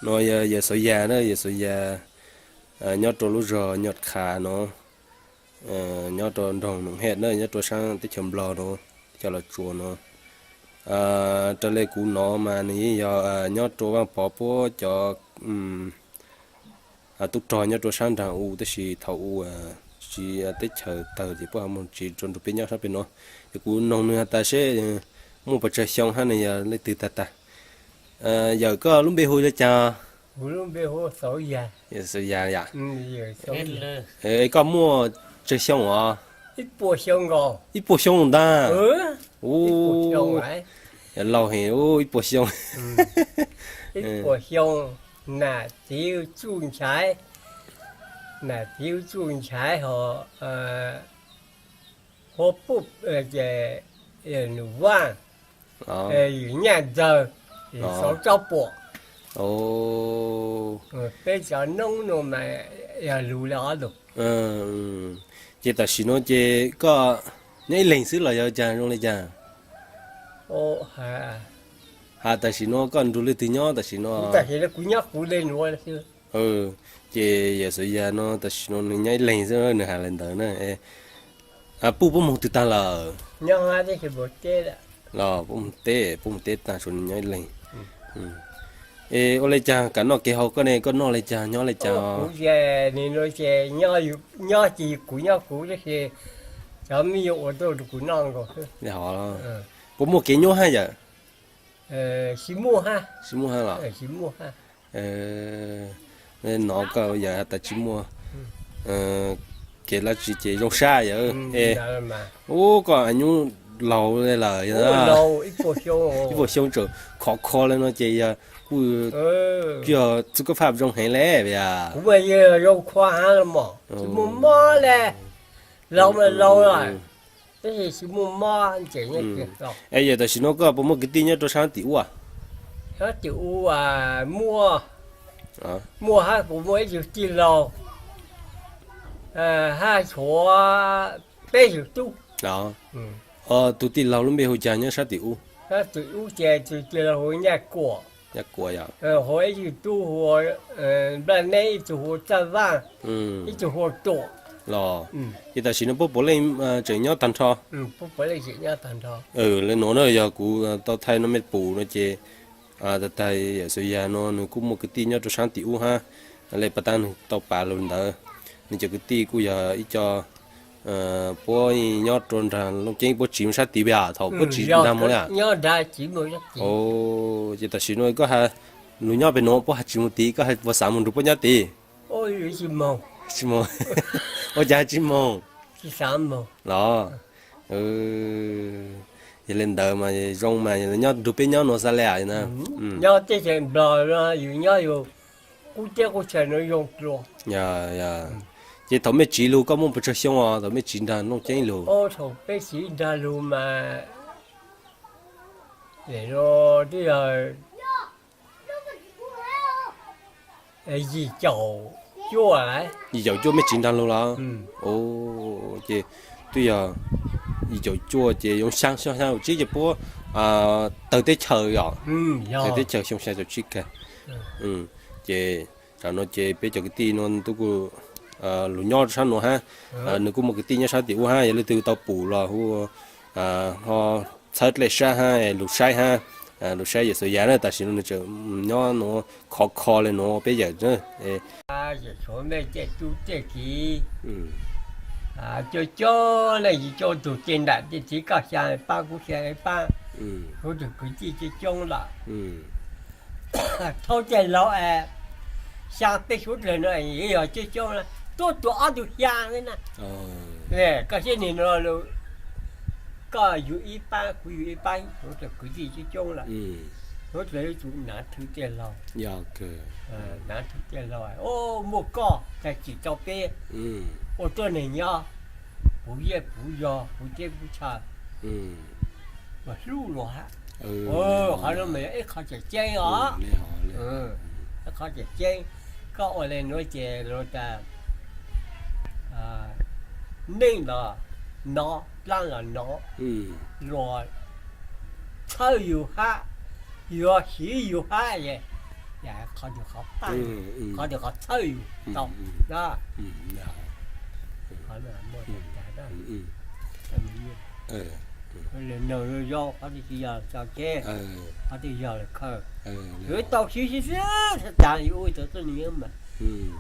No yog Yawm Xaus Yas na, Yawm Xaus Yas nyob rau lub zos Nyom Qha no, nyob rau nroog Noom Hej na, nyob rau sab teb chaws Nplog no, teb chaws Los Tsuas no. Raws li kuv hnov mas nws yeej yog nyob rau Vaj Pov puab cov tub rog nyob rau sab nraag u, tab sis thaum u teb chaws tawg ces puab ho moog tsiv rua nrug peb nyob sab pem no. Ces kuv noog nws has tas seb muaj puas tsawg xyoo hab nws yog leej twg tag tag. Yawm, koj lub npe hu le caag? Yawm Xaus Yas yom. Koj muaj tsawg xyoo os? Ib puas xyoo ntag. Laug heev, ib puas xyoo. Nam txiv tsuj nchaiv, nam txiv tsuj nchaiv ho Huab Puj, Num Vaaj, Nyaj Ntxawg, Xauv Tsob Puam. Peb cov noob nuav mas yog lug le ob lug. Ces tam sim no ces koj nyob ib leeg xwb los yog caag, zoo le caag? Has tam sim no koj nrug leej twg nyob tam sim no? Kuv nyob kuv le nuav. Ces Yawm Xaus Yas no tam sim no nws nyob ib leeg xwb, nws has le ntawd na. Puj puab moog twg taag lawm? Los puab moog teb, puab moog teb taag, tshuav nws nyob ib leeg. Es ua le caag kev noj kev haus koj ne, koj noj le caag, nyob le caag? Nyob ces kuv nyob kuv, tab sis cov me nyuam ua tuaj rau kuv noj nkaus. Puas muaj kev nyuaj hab yawm? Tsis muaj hab. Tsis muaj hab los? Nov koj yawm has tas tsis muaj kev dlaab tsi ces zoo sab yawm. Ub, koj nyuj laug le lawm, ib puas xyoo tseem khov kho le no ces yog kuj yog txuj kab faj zoo heev le as. Kuv mas zoo kho hab los mas tsis muaj mob le, laug mas laug lawm, tab sis tsis muaj mob. Es yawm tam sim no koj puas muaj kwv tij nyob rau sab tim ub? Sab tim ub muaj, muaj hab, kuv muaj ib tug tij laug hab tshuav peb tug tub. Tus tij laug lub npe hu caag nyob sab tim ub? Sab tim ub ces tus tij laug hu Nyaj Kuam, hu ib tug tub hu Nplaj Neb, ib tug hu Txaj Vaaj, ib tug hu Tuam. Los ces tam sim no puab puav leej tseem nyob tag nrho? Le nuav na yog kuv tau thaij no mej pum no ces tag tag Yawm Xaus Yas no nws kuj muaj kwv tij nyob rau sab tim ub hab. Le pas tag nwg tau pav lug ntawd, nwg cov kwv tij kuj yog ib co puab nyob rau nraag Looj Ceeb, puab tsiv moog sab tid, thaum puab tsiv nraag moog le. Ces tam sim no koj has lug nyob pem nuav puab has tsis moog tid, koj puas xaav moog nrug puab nyob tid? Tsis moog. Ua cas tsis moog? Los yog le ntawd mas zoo mas nyob nrug peb nyob nuav xaav le. Nyob teb chaws Nplog no yus nyob yus qub teb qub chaw no zoo dlua. Ces thaum mej tsiv lug koj muaj puas tsawg xyoo os, thaum mej tsiv nraag Looj Ceeb lug? Thaum peb tsiv nraag lug mas twb yog yim caum cuaj. Yim caum cuaj mej tsiv nraag lug los? Ces twb yog yim caum cuaj ces yoo xyaa xyoo xyaa tsib ces puab tawg teb chaws yom? Tawg teb chaws xyoo xyaa caum tsib kag. Ces tam no ces peb cov kwv tij no tub kuj lug nyob rau sab nuav hab. Nws kuj muaj kwv tij nyob sab tim ub hab, yog leej twg tau pum los hu ho txhawb dlej sab hab lug saib hab, lug saib Yawm Xaus Yas na, tam sim no nws tseem nyob nuav khov kho le nuav peb yawm na. Tshuav mej tej tub tej kiv coob coob le, yus coob tug ces nram tej txiv koj xyaa paab kuv xyaa paab, suav dlawg kwv tij coob coob lawm. Thaub tej laug es xyaa peb suav dlawg no yog coob coob, tuab tuam ob tug xyaa le na. Koj saib nwg no, koj yug ib paab kuv yug ib paab, suav dlawg kwv tij coob coob lawm. Suav dlawg yuav tsum naav thwv tej laug, naav thwv tej laug, muaj koj tag tsim tau peb ua tuab neeg nyob puv yeej puv yog puv teb puv chaw mas hlub luag hab. Qhov no mas yog ib qho tseem ceeb os. Ib qho tseem ceeb, koj ua le nuav ces luag tas neej los nov, dlaab los nov, luag txhawb yug hab, yuav siv yug hab es Qhov twg qhov paj, qhov twg qhov txhawj yus tau na. Qhov no muaj tag tag na. Lwm neeg zoo qhov twg tsis yog tso tseg, qhov twg yog lawm khaws. Yuav tau siv sib sib tag, yuav ua tau tuab neeg mas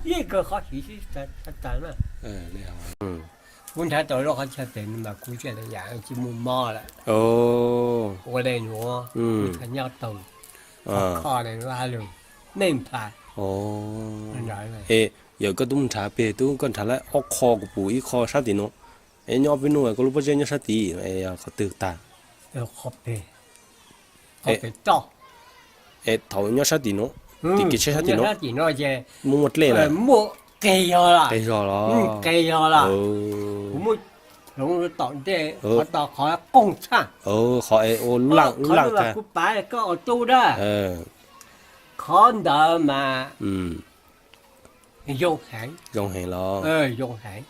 yeej kawg qhov siv sib tag na. Kuv nrhav tau lub qhov chaw pem no mas kuv tsis li yam tsis muaj mob lawm. Ua le nuav, kuv tau nyob taug kho le nuav hab lug meej pha. Es yog koj tub nrhav pem tub, koj nrhav lawm ob qho kuv pum ib qho sab tim no, es nyob peb nuav koj lub pob zeb nyob sab tid, qhov twg tag? Es thaum nyob sab tim no, tim kev tsheb sab tim no, muaj muaj dlej na, qeg zog los, qeg zog los, kuv muab hloov tom ntej qhov to qhov qooj tshaj, qhov lub laj tag, kuv pav koj ua tub dab. Qhov ntawd mas zoo heev, zoo heev los, zoo heev,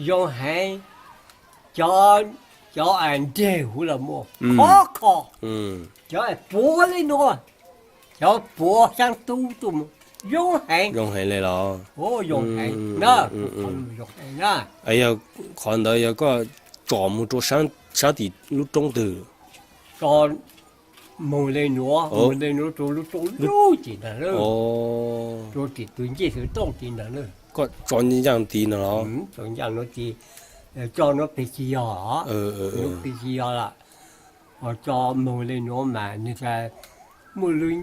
zoo heev. Cov, cov nreg huv los muaj khov kho, cov puav le nuav, cov puav xyaab tub tuaj mus zoo heev, zoo heev le los, zoo heev na. Zoo heev na. Yog qhov ntawd yog koj tsom mus rau sab tim lub roob twg? Tso moog le nuav, moog le nuav rau lub roob lub tim ntawd, rau tim tus ncej xwm tooj tim ntawd. Koj tso ncaaj tid no los? Tso ncaaj nuav tid, tso nuav pem tsis yog, nuav pem tsis yog lawm. Tso moog le nuav mas nwg muaj lub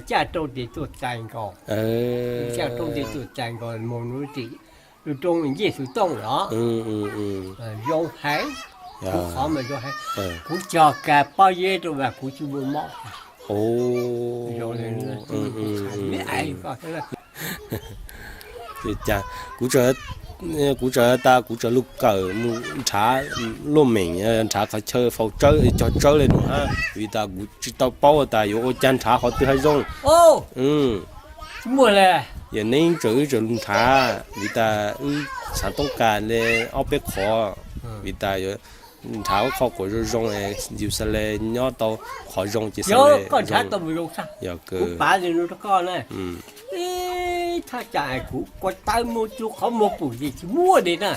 caj roob tid tuaj txais nkaus, caj roob tid tuaj txais nkaus moog nuav tim lub roob ncej xwm tooj los. Zoo heev, kuv qhov mas zoo heev. Kuv cog kag pob zeb rau mas kuv tsis muaj mob. Kuv tsa, kuv tsa tas kuv tsa lug kawm mus nrhav luaj meem, nrhav qhov chaw faus tsawb, cog tsawb le nuav hab, vim tas kuv tsis tau paub tas yuav ua cas nrhav qhov twg hab zoo. Yog neeb tsa wb tsa lug nrhav, vim tas wb xaav toob kas le ob peb qhov, vim tas yuav nrhav ua qhov quas zoo zoo, yus xaav le nyob tau qhov zoo ces xaav le. Yog kawg. Thaj tsam kuv kua tawb muag txug qhov muag pum ces tsis muaj li na.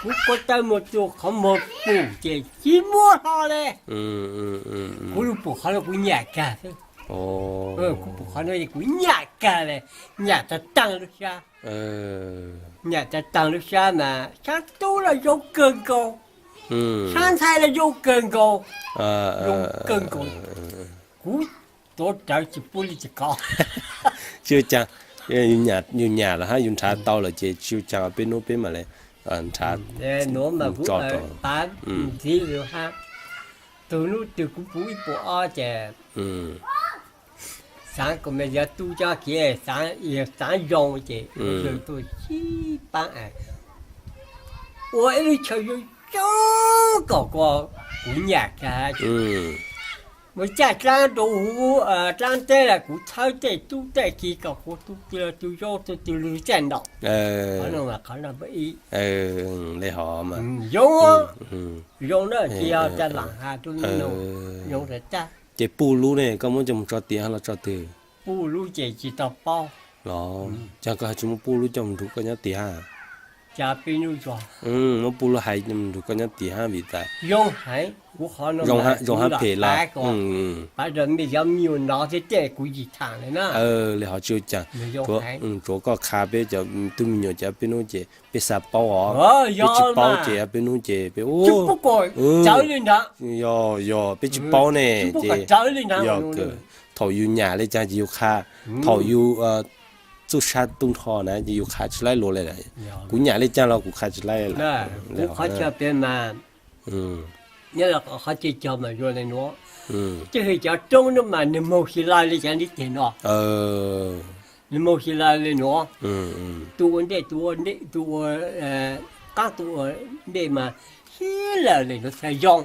Kuv kua tawb muag txug qhov muag pum ces tsis muaj hlo le. Kuv lug pum qhov no kuv nyam kag xwb. Kuv pum qhov no kuv nyam kag le, nyam tag taag lub sab. Nyam tag taag lub sab mas sab tub los zoo kawg nkaus, sab ntxhais los zoo kawg nkaus, zoo kawg nkaus. Kuv tuav rawv tsis pub li ces kov. Tsis ua cas, yus nyam los hab yus nrhav tau lawm ces tsis ua cas, peb nub peb mam le nrhav. Nuav mas kuv pav ntxiv lug hab, tug nub twg kuv pum ib puas ob ces xaav kuas mas yog tub cov kev xaav zoo ces yog tuaj sib paab ua ib lub chaw zoo zoo kom kuv nyam kag. Mus caj dlaab rau huv dlaab teb los kuv txhawb tej tub tej ki kom kuv tug twg tug zaub tug twg lug caj nraum. Qhov no mas qhov no le hov mas zoo, zoo na, tsis yog caj laam has rau zoo tag. Ces puj lub ne koj muab coj mus tso tiav hab los tso twg? Puj lub ces tsis tau paub. Los cas koj has tsis muab puj lub coj mus nrug koj nyob tiav hab? Cas peb nub tso, muab puj lub hais coj mus nrug koj nyob tiav hab vim tas zoo heev, kuv qhov no zoo hab phem los, pav rau mej cov me nyuam no thiab tej kuv tsis tham li na. Le hov tsis ua cas, tsuav koj qha peb cov tug me nyuam ces peb nub ces peb xav paub os, peb tsis paub ces peb nub ces peb yog, yog peb tsis paub ne ces yog thaum yus nyam le caag ces yus qha, thaum yus txuj sa tu nrho na ces yus qha tsis laib lug le. Kuv nyam le caag los kuv qha tsis laib lawm. Qhov chaw pem mas, nyob qhov chaw cog mas zoo le nuav, txij hwm cov roob no mas nwg moog xis lawg le caag li teg no. Nwg moog xis lawg le nuav, tus ua ntej, tus ua ntej, tus ua qaab, tus ua ntej mas xis lawg le nuav txhad zoo.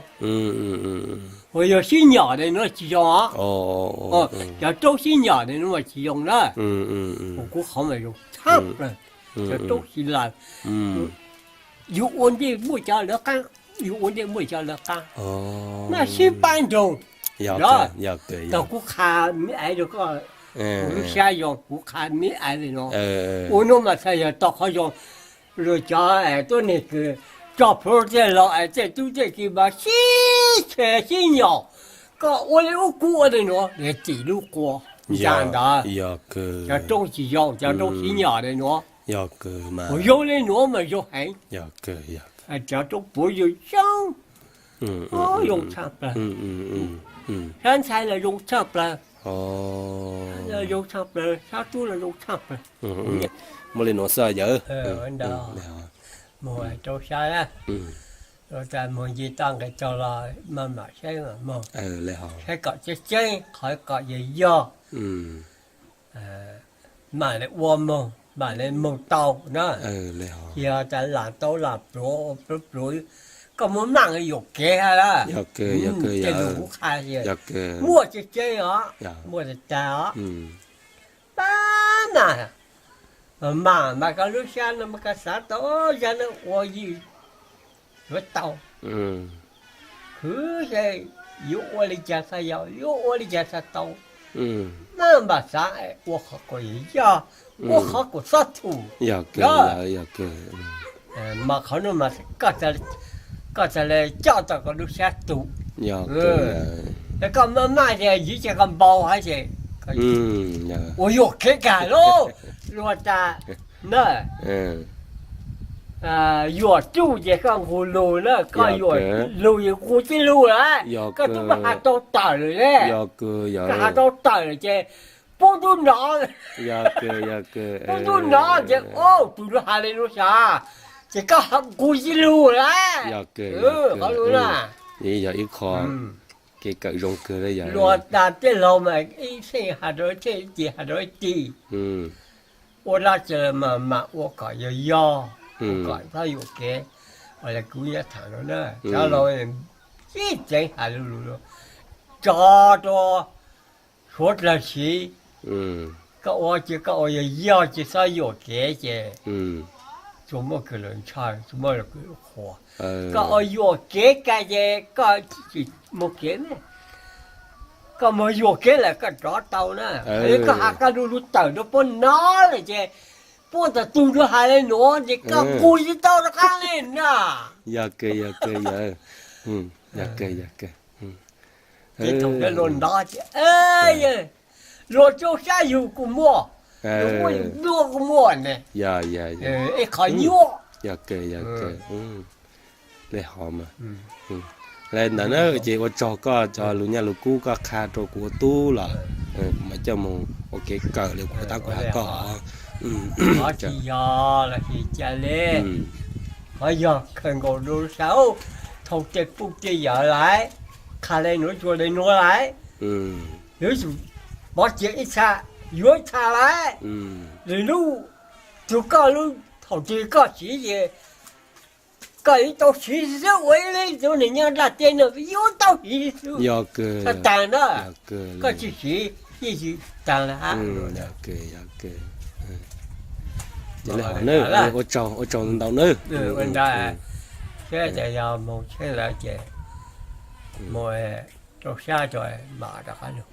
Uas yog sib nyom le nuav tsis zoo os. Cov roob sib nyom le nuav mas tsis zoo na. Kuv qhov mas zoo tshaj plawg, cov roob xis lawg. Yus ua ntej muaj cov lawv qaab, yus ua ntej muaj cov lawv qaab, mas sib paab nroog. Yog, tau kuv qha me aiv rau koj, kuv lub sab yog kuv qha me aiv li no. Ua hnub mas txhaj yog tau qhov zoo, luag cov tuab neeg kws tso plhuav tej los es tej tub tej ki mas sib tshua sib nyom, koj ua li ub kuv ua li no, tim lub qua ntsa ntawd, cov roob tsis zoo, cov roob sib nyom li no. Ua zoo li nuav mas zoo heev. Cov roob puav yug zoo, zoo tshaj plaws, sab ntxhais los zoo tshaj plaws, zoo tshaj plaws, sab tub los zoo tshaj plaws. Muaj li nuav xwb yawg. Mus rau sab, mus nce toj nqis tog los maj mam saib mog, saib kom tseeb tseeb, qhov kom yog yog, mam li ua mog, mam li mog tau na. Yog tas lam tau lam pluav pluav pluav, koj muab maj yuam kev hab lawm. Tej lug kuv qha muaj tseeb tseeb os, muaj tag tag os. Pab mas, mas mas koj lub sab no mas koj xav tau zaj no ua yws yuav tau, khwv se yuav ua li cas xav yog, yuav ua li cas xav tau. Maj mam xav ua qhov kom yog yog, ua qhov kom xob thum. Mas qhov no mas koj txawm le coj tau koj lub sab tu, koj maj maj ces yim ces koj npau hab ces ua yuam kev kag lauj, luag tas na. Yuam tsuj ces koj nqug lug na, koj yuam lug ces nqug tib lug lawm, koj tub has tau tawm lawm ne. Koj has tau tawm lawm ces pub tub nrov, pub tub nrov ces tus lug has li lug sav, ces koj nqug tib lug lawm. Qhov lug na, yog ib qho kev kawm zoo kawg. Luag tas tej laug mas ib xeem has rau ib xeem, ib tis has rau ib tis, ua dab tsi los mas mam ua kom yog yog, ua kom txhob yuam kev. Ua li kuv nyob tham no na, cov laug tseem ceev has lug lug, tso rau suav dlawg siv. Koj ua ces koj ua yog yog ces txhob yuam kev ces tsuas muaj kws lug ntshaw, tsuas muaj kws lug qhuas. Koj ua yuam kev kag ces koj tsis muaj kev ne. Koj mus yuam kev lawm koj rov tau na. Koj has koj lug lug tawm rau puab no lawm ces puab tau tug lug has le nuav ces koj nqug tsis tau rov qab le na. Yog kawg, yog kawg, yog kawg, yog kawg. Ces thaum luag nrov ces luag rau sab yug kuj muaj, luag muaj yug nplua kuj muaj ne. Ib qho nyuaj. Yog kawg, yog kawg. Le hov mas, le ntawd na ces ua tsaug koj cov lug nyaj lug kub koj qha rau kuv ua tub los kuv mam coj mus ua kev kawm li kuv tab kuv has koj. Qhov tsis yog los sis ca le, qhov yog kawg nkaus rau sab, thaum tej puj tej yawm lawm, qha le nuav tsuas le nuav lawm, yuav tsum pov tseg ib txha, yuav ib txha lawm. Lwm lub, tug koj lub thaum twg koj siv ces koj yuav tau siv xwb, ua ib le tug neeg nyob nram teb no yuav tau siv xwb. Tag na, koj tsis siv yeej tsis tag lawm hab. Ua tsaug, ua tsaug ntau nawb. Saib tas yog moog tsheb lawm ces mus rau sab tso mam rov qab lug.